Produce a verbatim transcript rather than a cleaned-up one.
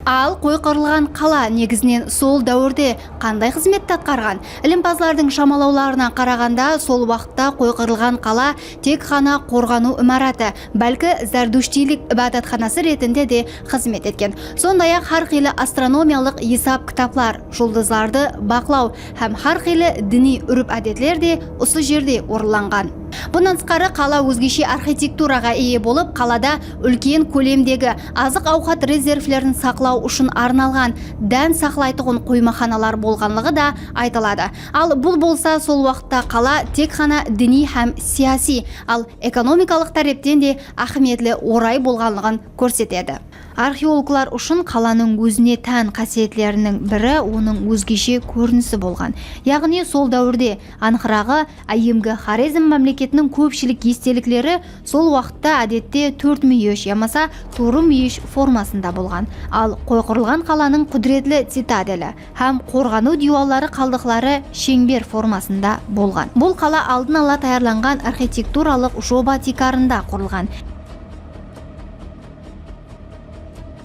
Al qoyqırılǵan qala negizinen sol dáwirde qanday xızmetti atqarǵan? Ilimpazlardıń shamalawlarına qaraǵanda, sol waqıtta qoyqırılǵan qala tek ǵana qorǵanıw imaratı, bálki zardushtiylik ibadatxanası retinde de xızmet etken. Sonday-aq, hár qıylı astronomiyalıq esap-kitaplar, juldızlardı baqlaw hám hár qıylı diniy úrp-ádetler de usı jerde orınlanǵan. Bunnan tısqarı, qala ózgeshe arxitekturaǵa iye bolıp, qalada úlken kólemdegi azıq-awqat rezervlerin saqlaw ushın arnalǵan dán saqlaytuǵın qoymaxanalar bolǵanlıǵı da aytıladı. Al bul bolsa sol waqıtta qala tek ǵana diniy hám siyasiy, al ekonomikalıq tárepten de áhmiyetli oray bolǵanlıǵın kórsetedi. Arxeologlar ushın qalanıń ózine tán qásiyetleriniń biri onıń ózgeshe kórinisi bolǵan. Yaǵnıy sol dáwirde, anıqıraǵı, áyyemgi Xorezm mámleketiniń kópshilik estelikleri sol waqıtta, ádette, tórt múyesh yamasa tuwrı múyesh formasında bolǵan. Al qoyqırılǵan qalanıń qúdiretli citadeli hám qorǵanıw diywalları qaldıqları sheńber formasında bolǵan. Bul qala aldın ala tayarlanǵan arxitekturalıq joba tiykarında qurılǵan.